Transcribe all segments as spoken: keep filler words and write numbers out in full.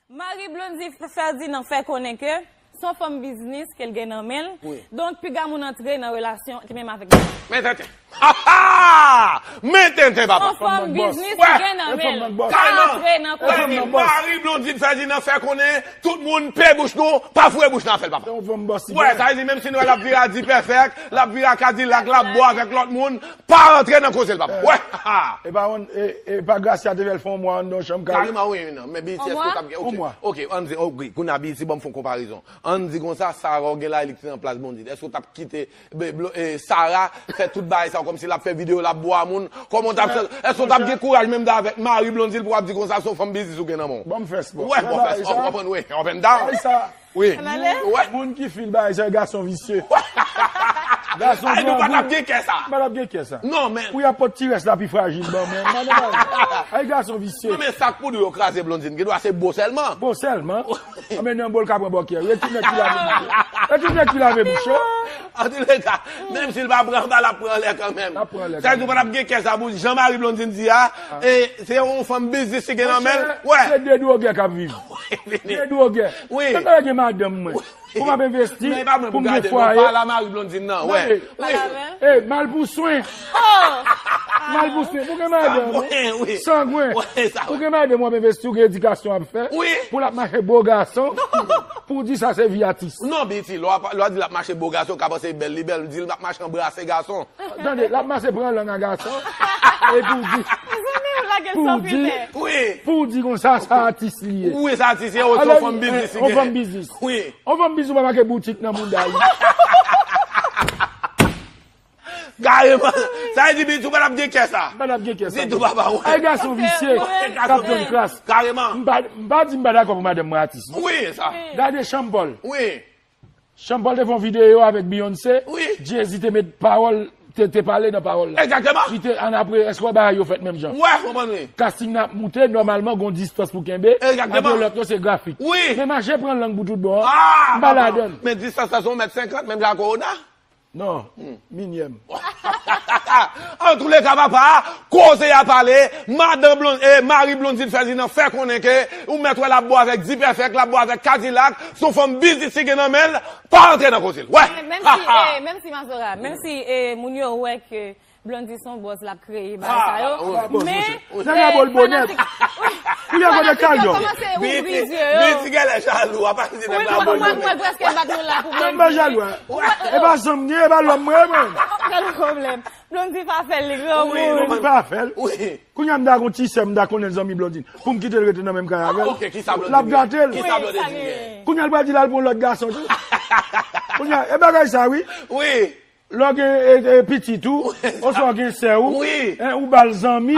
Mari Blondy Ferdinand fè konnen ke se yon fanm biznis ke l gen nan men l. Wi. Donk, piga moun antre nan relasyon ki menm avèk biznis. Men tenten. Ha, ha! Men tenten, papa. Yon fanm biznis ki gen nan men l. Pa antre nan koze. Mari Blondy Ferdinand fè konnen tout moun pe bouch nou, pa foure bouch nan afè l, papa. Wè, sa vle di menm si nou wè l ap vire a D-Perfect, l ap vire a Cadillac, l ap bwè avèk lòt moun, pa antre nan koze l, papa. Wè, ha, ha. E pa, e, e pa Gracia te fè l fè yon mwa anndan yon chanm kay. Kareman, wi, non. Men B E T, èske w t ap gen, ok. Ok, ann di, ok, kounye a B E T, ban m fè yon konparezon. Ann di konsa, Sarah w gen la, li ki te nan plas Blondedy. Èske w t ap kite, be, blo-, e, Sarah fè tout bagay sa yo kòmsi l ap fè videyo, l ap bwè moun? Kòman w t ap fè? Èske w t ap gen kouraj menm dan avèk mari Blondedy pou w ap di konsa se yon fanm biznis ou gen nan men w? Ban m fè spò. Wè, ban m fè spò, w konprann, wi, up and down. Wi. Wi. Moun ki fil bagay sa, gason visye. Gason grangou. Ay, nou pa t ap gen kè sa. Nou pa t ap gen kè sa. Non, men. Pou y ap pot ti rès la pi frajil ban mwen. Ay, gason visye. Non, men sa k pou di yo kraze Blondedy, gen dwa se bo sèlman. Bo sèlman? Anben, nan bo l ka pran bòkyè. E tout nèg ki lave bouch yo. E tout nèg ki lave bouch yo. Antouleka, menm si l pa pran anba, l ap pran anlè kanmenm. L ap pran anlè kanmenm. Sa vle di ou pa t ap gen kè sa pou Jean-Marie Blondedy di a, e, se yon fanm biznis ki gen nan men l. Wè. Se de dwogè k ap viv. De dwogè. Wi. Mwen pa gen madanm mwen. Pou m ap envesti, pou m gen fwaye. Pa la Marie Blondine nan, wè. Wi. E, mal pou swen. Mal pou swen. Pou gen madanm, wi. Sangwen. Ou gen madanm w ap envesti, ou gen edikasyon w ap fè. Wi. Pou l ap mache bo gason. Pou w di sa se vi atis. Non, B E T, lè w ap, lè w ap di l ap mache bo gason, ou ka panse bèl, li bèl, di l ap mache anbrase gason. Tande, l ap mache pran lang a gason. E pou w di, pou w di, pou w di konsa, sa atis li ye. Wi, sa atis li ye, ou se yon fanm biznis li ye. Yon fanm biznis. Wi. Yon fanm biznis pa make boutik nan mouda li. Kareman. Sa vle di, Bitou pa t ap gen kè sa. Pa t ap gen kè sa. Ditou, papa, wè. Ay, gason visye, k ap jwenn kras. Kareman. M pa, m pa di m pa dakò pou madanm mwen atis, non. Wi, sa. Gade Sean Paul. Wi. Sean Paul te fè yon videyo avèk Beyoncé. Wi. Jay-Z te met pawòl, te, te pale nan pawòl la. Egzakteman. Li te, annapre, èske w wè bagay yo fèt menm jan? Wè, konprann, wi. Casting nan ap moute, nòmalman, gon distans pou kenbe. Egzakteman. Antre lòt yo, se grafik. Wi. Men mache pran lang pou tout bon an. M pa ladann. Men distans la se yon mèt senkant, menm jan ak Corona. Non, minyèm. Antouleka, papa, koze a pale, madan Blon-, e, mari Blondine Ferdinand fè konnen ke ou mèt wè l ap bwè avèk D-Perfect, l ap bwè avèk Cadillac, se yon fanm biznis li gen nan men l, pa antre nan koze l. Wè. Menm si, e, menm si Mazora, menm si, e, moun yo wè ke Blondedy se yon bòs, l ap kreye bagay sa yo. Men, nèg la bo l bonèt. Wi. Kounye a kote kay yo. Biti genlè jalou, apa di nèg la bo l bonèt. Mwen prèske bat nou la pou Blondedy. Mwen pa jalou, e pa zanm gen, e pa lòm mwen, mwen. Gad yon pwoblèm. Blondedy pa fè l, li granmoun. Blondedy pa fè l. Wi. Kounye a m ta gon ti sè, m ta konnen zanmi Blondedy. Pou m kite l rete nan menm kay avè l. Ok, kisa Blondedy gen? L ap gate l. Kisa Blondedy gen? Kounye a l pral di l al pran lòt gason tou. Kounye a, e bagay sa, wi. Wi. Lè w gen, e, e, pitit ou, oswa w gen sè ou, en, ou ba l zanmi,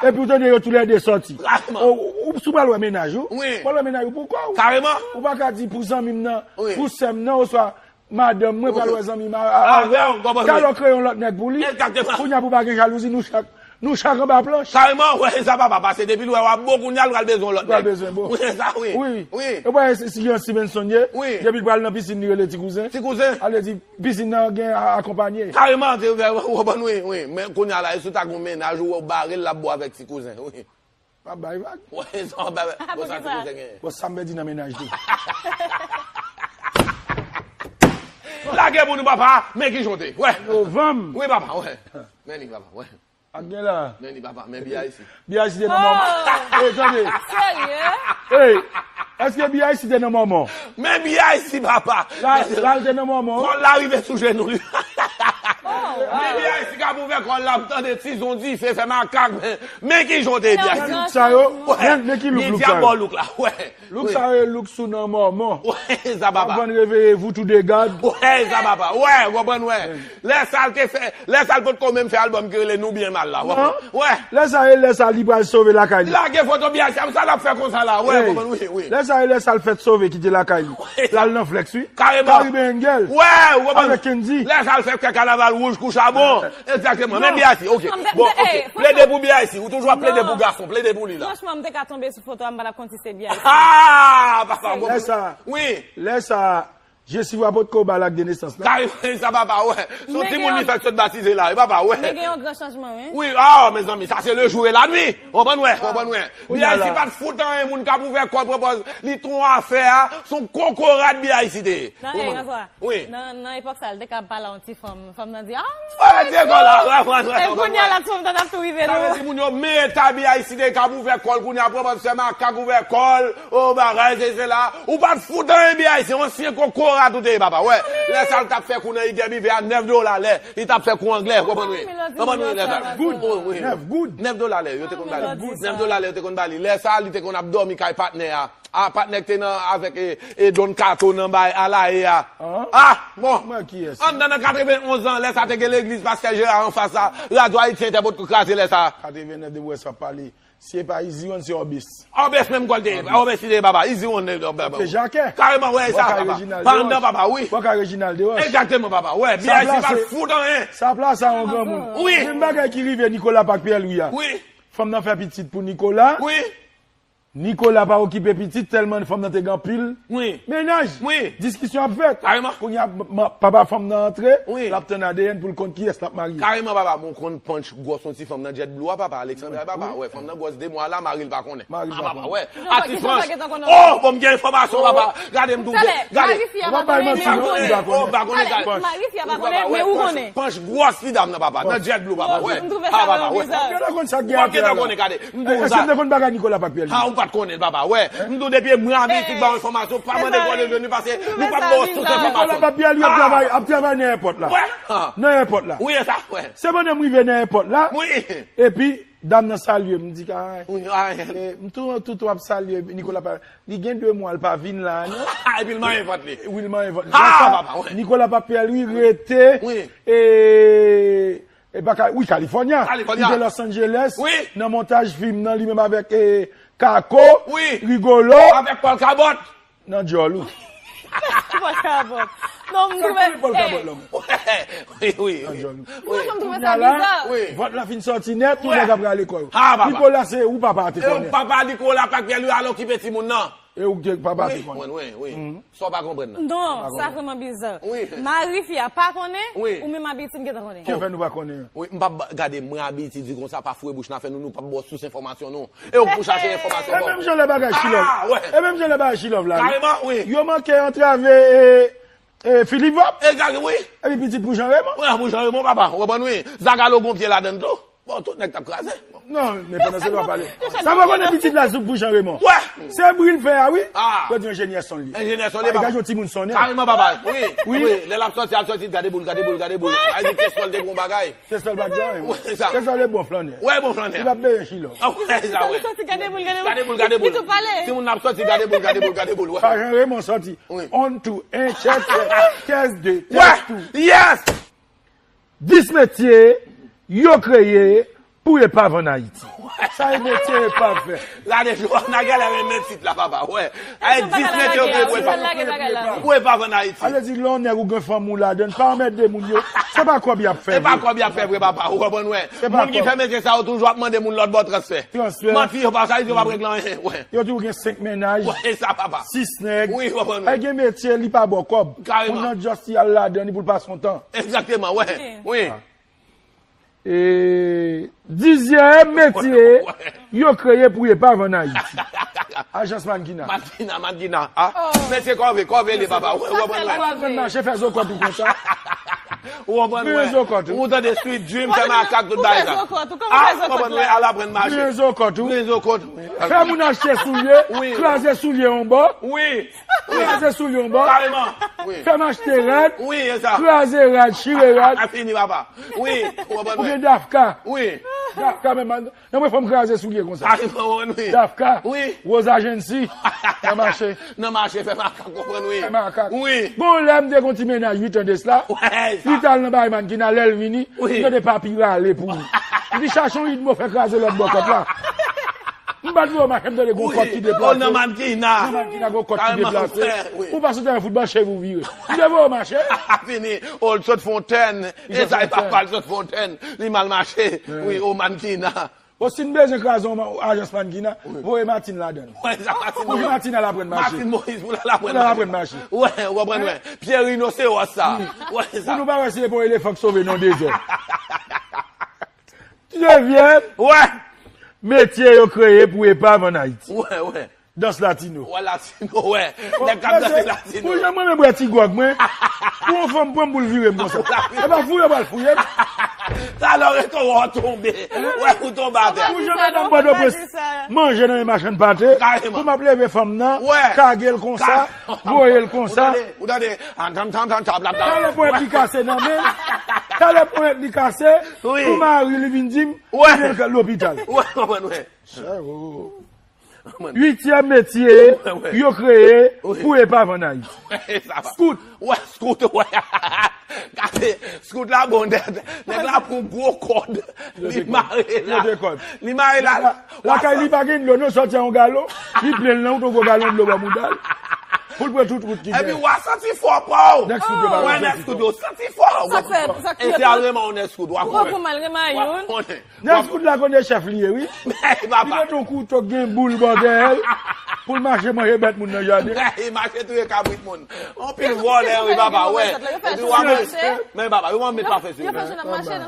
epi w tande yo toulède sòti. Ou, ou, si w pral wè mennaj ou, w pral wè mennaj ou pou kò w. Kareman. Ou pa ka di pou zanmi m nan, pou sè m nan, oswa madanm mwen pral wè zanmi m a, a, a, talè w kreye yon lòt nèg pou li. Egzakteman. Kounye a pou pa gen jalouzi, nou chak, nou chak anba planch. Kareman, wè, e sa papa pase. Depi l wè w ap bo kounye a, l pral bezwen yon lòt nèg. L pral bezwen bo. Wi, sa, wi. Wi. E w pa wè si, si Stevenson ye, depi l pral nan pisin, li rele ti kouzen. Ti kouzen. Ale di, pisin nan gen a-, akonpanye. Kareman, te, w konprann, wi, wi. Men kounye a la, e si w ta gon mennaj ou wè w bare l, l ap bo avèk ti kouzen, wi. Pa bay vag. Wè, sa w bay vag. Bon, sa ti kouzen gen. Bon, sa m pèdi nan mennaj li. Lage pou nou, papa, men ki jan w te. Wè. Novanm. Wi, papa, wè. Men li, papa, wè. Ak gen la. Men li, papa, men B I C. B I C te nan mòman. E, tande. Serye? Ey, èske B I C te nan mòman? Men B I C, papa. La, la, l te nan mòman. Kò l la rive sou jenou li. Men B I C k ap ouvè kò l la, m tande tizon dife, fè makak, men, men ki jan w te B I C. Look sa yo, men, men ki look, look sa yo. Look la, wè. Look sa yo, look sou nan mòman. Wè, sa papa. Ap vann réveillez-vous tous deux gad. Wè, sa papa. Wè, w konprann, wè. Lè sa l te fè, lè sa l potko menm fè albòm ki rele Nou Byen Mal la. Wè. Lè sa e lè sa li pral sove lakay li. Lage foto B I C, sa l ap fè konsa la. Wè, konprann, wi, wi. Lè sa e lè sa l fèt sove kite lakay li. L al nan Flex, wi. Kareman. Caribbean Girl. Wè, w konprann. Avèk Kendy. Lè sa l fè kè kanaval wouj kou chabon. Egzakteman. Men B I C, ok. Bon, ok. Plede pou B I C. Ou toujou ap plede pou gason. Plede pou li la. Franchman, m te ka tonbe sou foto a, m pa t ap konn si se B I C. Ah, papa, w konprann. Lè sa. Wi. Lè sa. Jesifra potko ba l ak de nesans la. Kareman, sa papa, wè. Se yon timoun li fèk sot batize la, wi, papa, wè. Men gen yon gran chanjman, wi. Wi, ah, mezanmi, sa se le jour et la nuit. Ou konprann, wè, ou konprann, wè. B I C pa t fout anyen, moun k ap ouvè kò l pran pòz. Li t on afè a, se yon kokorat B I C te ye. Nan, eh, François, wi. Nan, nan epòk sa, l te ka pale a yon ti fanm, fanm nan di, ah, wè, di kò la, wè, wè, wè, e kounye a la, ti fanm nan ap tou rive, non. Sa vle di moun yo, men eta B I C te ye k ap ouvè kò l, kounye a pran pòz, fè makak, ouvè kò l, o bagay, se, se la. Ou pa t fout anyen B I C, ansyen kokorat ou te ye, papa, wè. Lè sa, l t ap fè kou nan Igèb Ivè a, nèf dola lè. Li t ap fè kou anglè, ou konprann, wi. Konprann, wi, lè sa. Good. Wi, wi. Nèf goud. Nèf dola lè, yo te konn ba li. Nèf goud. Nèf dola lè, yo te konn ba li. Lè sa, li te konn ap dòmi kay patnè a. A, patnè k te nan, avèk, e, e, Don Kato nan bay Alaye a. Ah, bon. Anndan nan katrevenn onz an, lè sa te gen legliz Pastè Jera anfas la. Radyo Ayiti Entè potko kraze lè sa. Katrevenn nèf depi w wè sa pale. Si e pa Easy One, se Orbis. Orbis menm kò l te ye. Orbis li te ye, papa. Easy One, eh, papa. Te Jakè. Kareman, wè, e sa, papa. Pa anndan, papa, wi. Bò ka Reginald Desroches. Egzakteman, papa, wè. B I C pa t fout anyen. Sa plase a yon granmoun. Wi. Menm bagay ki rive Nicolas Pac Pierre Louis a. Wi. Fanm nan fè pitit pou Nicolas. Wi. Nicolas pa okipe pitit tèlman fanm nan te gen anpil mennaj. Wi. Diskisyon ap fèt. Kareman. Kounye a, m-, m-, papa fanm nan antre, wi, l ap tann A D N pou l konn kiyès l ap marye. Kareman, papa, m konn Panch gwòs yon ti fanm nan Jet Blue a, papa, Alexandra, papa. Wi. Wè, fanm nan gwòs de mwa la, mari l pa konnen. Mari l pa konnen. Wè. Non, Atis Panch. Oh, bon, m gen enfòmasyon, papa. Gade, m tou gen. Gade. Ou pa bay manti, non, li pa konnen. Oh, pa konnen, gade. Mari fi a pa konnen, men ou konnen. Panch gwòs ti dam nan, papa. Nan Jet Blue, papa. Wè. M twouve sa vrèman bizar. Ou gentan konn sa k gen atè a la. Ou gentan konnen, gade. M di w sa. Èske m te konn bagay Nicolas Pac Pierre Louis? Ha, ou pa t konnen l, papa. Wè. M di w depi mwen avèk ti ba w enfòmasyon, pa mande pou w revini paske nou p ap ba w tout enfòmasyon. Nicolas Pac Pierre Louis ap travay, ap travay nan èpòt la. Wè. Nan èpòt la. Wi, e sa, wè. Se pandan m rive nan èpòt la. Wi. Epi, dam nan salye m, m di, ay. Wi, ay. E, m tou, tou, tou ap salye Nicolas Pac. Li gen de mwa, l pa vin la, non. Epi l manyen vant li. Wi, l manyen vant li. Ha, papa, wè. Nicolas Pac Pierre Louis rete, wi, e, E pa Ka-, wi, California. California. Li te Los Angeles. Wi. Nan montaj fim nan, li menm avèk, e, Kako, wi, Rigolo. Avèk Pòl Kabòt. Nan djòl ou. Pòl Kabòt. Non, m twouve. Sa ki Pòl Kabòt la, mwen? Wi, wi. Nan djòl ou. Wi. Mwen, m twouve sa biza. Wi. Vant la fin sòti nèt, tou nèg ap rale kò yo. Ha, papa. Nicolas, se ou papa a te konnen. E papa Nicolas Pac Pierre Louis al okipe timoun nan. E ou gen papa te konnen. Wi, wi, wi. Sa w pa konprann nan. Non, sa vrèman biza. Wi. Mari fi a pa konnen, wi, ou menm Abiti m gentan konnen. Ki fè nou pa konnen? Wi, m p ap ba-, gade, mwen Abiti di konsa, pa foure bouch nan afè nou, nou p ap ba w sous enfòmasyon nou. E ou k pou chache enfòmasyon ba w. E menm jan lè bagay Chilòv. Ah, wè. E menm jan lè bagay Chilòv la, wi. Kareman, wi. Yo manke antrave, e, e, Philippe Vop. E gade, wi. Epi pitit pou Jean Raymond. Wè, pou Jean Raymond, papa. Ou konprann, wi. Zagalo gon pye ladann tou. Bon, tout nèg t ap kraze. Non, men pandan se lè w ap pale. Sa pa konnen pitit la sou pou Jean Raymond. Wè. Se bri l fè a, wi. Ah. Yo di enjenyè son li ye. Enjenyè son li ye, papa. Gade yon timoun sonnen. Kareman, papa. Wi. Wi. Wi. Lè l ap sòti, al sòti, gade boul, gade boul, gade boul. Ay di Kessol te gon bagay. Kessol pa di anyen. Wi, se sa. Kessol e bon flannè. Wè, bon flannè. Li pa beye Chilòv. Ah, wè, sa, wè. Sòti, gade boul, gade boul. Gade boul, gade boul. Li tou pale. Timoun ap sòti, gade boul, gade boul, gade boul, wè. Pa Jean Raymond sòti. Wi. On, two, un, check, check. Test, deux, test, two. Wè. Yes. Dis metye yo kreye pou epav ann Ayiti. Sa e metye epav fè. Gade, Johanna genlè renmen tit la, papa, wè. Ay, dis metye yo kreye pou epav. Pou epav ann Ayiti. Sa vle di, lè yon nèg ou gen fanmi w ladann, pa anmède moun yo. Se pa kòb y ap fè vre. Se pa kòb y ap fè vre, papa, ou konprann, wè. Moun ki fè metye sa yo toujou ap mande moun lòt bò transfè. Transfè. Manti, yo pa, sa vle di yo p ap regle anyen, wè. Yo di w gen senk mennaj. Wè, e sa, papa. Sis nèg. Wi, ou konprann, wè. Ay, gen metye, li pa ba w kòb. Kareman. Moun nan just al ladann li pou l pase yon tan. Egzakteman, wè. Wi. E, dizyèm metye yo kreye pou epav ann Ayiti. Ajans Mankina. Mankina, Mankina. Ah, mesye kòve, kòve li, papa. Ou konprann, wè. Aprann mache, fè zokòt ou konsa. Ou konprann, wè. Ou tande Sweet Dream, fè makak, tout bagay sa. Ah, ou konprann, wè. Al aprann mache. Byen zokòt ou. Byen zokòt ou. Fè moun achte soulye, wi, kraze soulye yon bò. Wi. Kraze soulye yon bò. Kareman. Wi. Fè m achte rad. Wi, e sa. Kraze rad, chire rad. A fini, papa. Wi, ou konprann, wi. Ou gen Dafka. Wi. Dafka menm, nan mwen fò m kraze soulye konsa. Kareman, wi. Dafka. Wi. Rose Agency. Nan mache. Nan mache, fè makak, konprann, wi. Fè makak. Wi. Gon lè m te gon ti mennaj uit an de sla. Wè, sa. Li t al nan bay Mankina, lè l vini, wi, li tande papi rale pou li. Li chache yon idmo fè kraze lòt bò kòt la. M pa t voye w mache, m tande gon kòt ki deplase. Wi. Oh, nan Mankina. Nan Mankina, gon kòt ki deplase. Kareman, wi. Ou pase tèren foutbòl, cheve w vire. M te voye w mache. Fini. Oh, l sot Fontèn. E sa, e papa l sot Fontèn. Li mal mache. Wi, oh, Mankina. Bon, si n bezwen kraze yon ajans Mannkina, voye Martine ladan l. Wè, sa Martine Pou Moïse. Martine al aprann mache. Martine Moïse, pou l al aprann mache. Pou l al aprann mache. Wè, ou konprann, wè. Pye rinoseros sa. Wè, sa. Pou nou pa wè si se pa yon elefan k sove nan dezè. Dezyèm. Wè. Metye yo kreye pou epav ann Ayiti. Wè, wè. Dans latino. Wè, latino, wè. Nèg k ap danse latino. Pou jan mwen menm bwè ti gwòg mwen. Pou yon fanm pran m pou l vire m konsa. E pa fouye w pral fouye m. Talè w rete w tonbe. Wè, ou tonbe atè. Pou jan madanm Pòtoprens manje nan men machann pate. Pou m ap leve fanm nan, kage l konsa, voye l konsa. Ou tande, ou tande. Talè ponyèt li kase nan men l. Talè ponyèt li kase. Pou mari li vin di m, li al lopital. Wè, konprann, wè. Uityèm metye yo kreye pou epav ann Ayiti. Skout. Wè, skout, wè. Gade, skout la bon, nèg la pran gwo kòd. Li mare la. Li mare la. Lakay li pa gen dlo, non, sòti a yon galon. Li plen l nan, ou ton gwo galon dlo bò mouda l. Pou l pran tout wout ki gen. Epi w a santi fò pa w. Nèg skout yo pa wè nèg skout yo santi fò. E se al renmen yon nèg skout, w a konnen. Nèg skout la konnen chèf li ye, wi. Li mete yon kouto k gen boul bò dèyè l pou l mache manje bèt moun nan jaden. Li mache touye kabrit moun. Anpil vòlè, wi, papa, wè. Epi w ap men papa, yo pa met pa fè sou yo.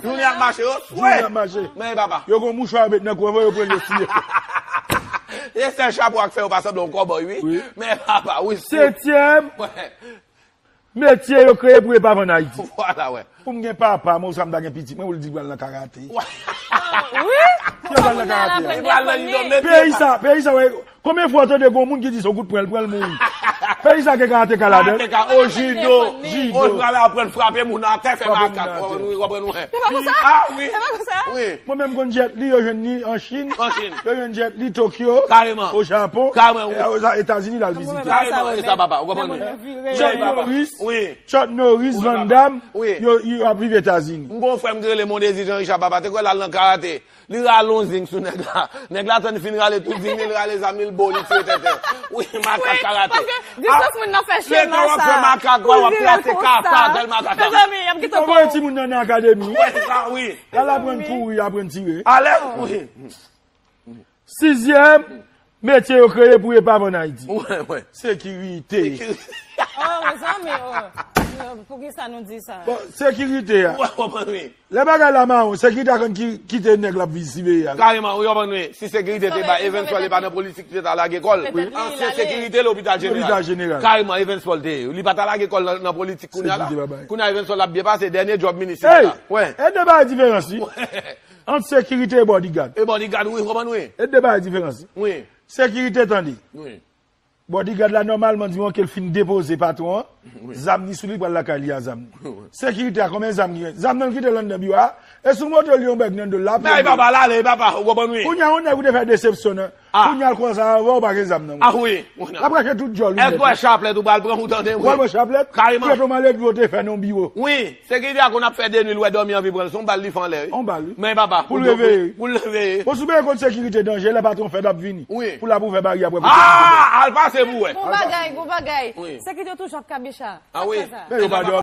Jounen ap mache, yo swè. Men papa. Yo gon mouchwa yo met nan kou, yo pran yo siye. E sèl chapo a k fè yo pa sanble yon kòbòy, wi. Men papa, wi. Setyèm. Metye yo kreye pou epav ann Ayiti. Vwala, wè. Pou m gen papa mwen, ou sa m ta gen pitit mwen, pou l di pral nan karate. Wi. Yo pral nan karate. Li pral nan jido, mete. Peyi sa, peyi sa, wè. Konbyen fwa w tande gon moun ki di se yon kout pwen l pran l mouri? Peyi sa gen karateka ladan l. Karateka, o jido. Jido. O pral aprann frape moun atè, fè makak. Ou konprann, wè. Se pa konsa? A, wi. Se pa konsa? Wi. Mwen menm konn jet li, yo jwenn li an Chin. An Chin. Yo jwenn jet li Tokyo. Kareman. O Japon. Kareman, wi. E o Etazini l al vizite. Kareman, e sa, papa. Ou konprann, wi. Chuck Norris. Wi. Chuck Norris, Van Damme, yo, yo ap viv Etazini. M gon frè m ki rele Mondésir Jean Richard, papa, te kwè l al nan karate. Li rale yon zing sou nèg la. Nèg la tann fin rale tout zing li, li rale zam li, l bo, li tire tenten. Wi, makak karate. Paske distans moun nan fè chema sa. Lè w ap fè makak, w ap trase kaka, tèl makak. Mezanmi, y ap kite w. Yo voye timoun nan nan akademi. Wi, sa, wi. Y al aprann kouri, aprann tire. Alèz, wi. Sizyèm metye yo kreye pou epav ann Ayiti. Wè, wè. Sekirite. Sekirite. Oh, mezanmi, oh. Poukisa nou di sa? Bon, sekirite a. Wè, konprann, wi. Lè bagay la mawon, sekirite a konn ki, kite nèg l ap viv siveye a. Kareman, wi, konprann, wi. Si sekirite te bay Evensol, li pa nan politik, li te ta lage kò l. Wi. Ansyen sekirite lopital jeneral. Lopital jeneral. Kareman, Evensol te ye. Li pa ta lage kò l nan, nan politik kounye a la. Sekirite pa bay. Kounye a Evensol ap byen pase, dènye djòb minis li la. Wè. E de bagay diferans, wi. Ant sekirite e bodyguard. E bodyguard, wi, konprann, wi. E de bagay diferans. Wi. Sekirite, tande. Wi. Bodyguard la, nòmalman, diman ke l fin depoze patwon an, wi, zam ni sou li, pral lakay li a zam ni. Wi. Sekirite a, konbyen zam ki gen? Zam nan l kite l anndan biwo a. E sou moto li yon bèg nan do l la. Men papa, l ale, papa, ou konprann, wi. Kounye a, yon nèg ou te fè desepsyon nan. Kounye a l konsa avè w, ou pa gen zam nan. A wi. L ap rache tout djòl ou nèt. Èske w wè chaplèt ou pral pran ou tande, wi. Ou pral pran chaplèt? Kareman. Trètman maledi w te fè nan yon biwo. Wi. Sekirite a konn ap fè de nwi, l wè dòmi anvi pran l, se yon bal li fè anlè, wi. Yon bal, wi. Men papa. Pou l reveye. Pou l reveye. Bon, si w pa konn sekirite danje, lè patwon fèt ap vini. Wi. Pou l ap ouvè baryè pou sekirite. Ah, al pase pou wè. Gon bagay, gon bagay. Wi. Sekirite yo toujou ap kabicha. Ah wi. Men yo pa dòmi.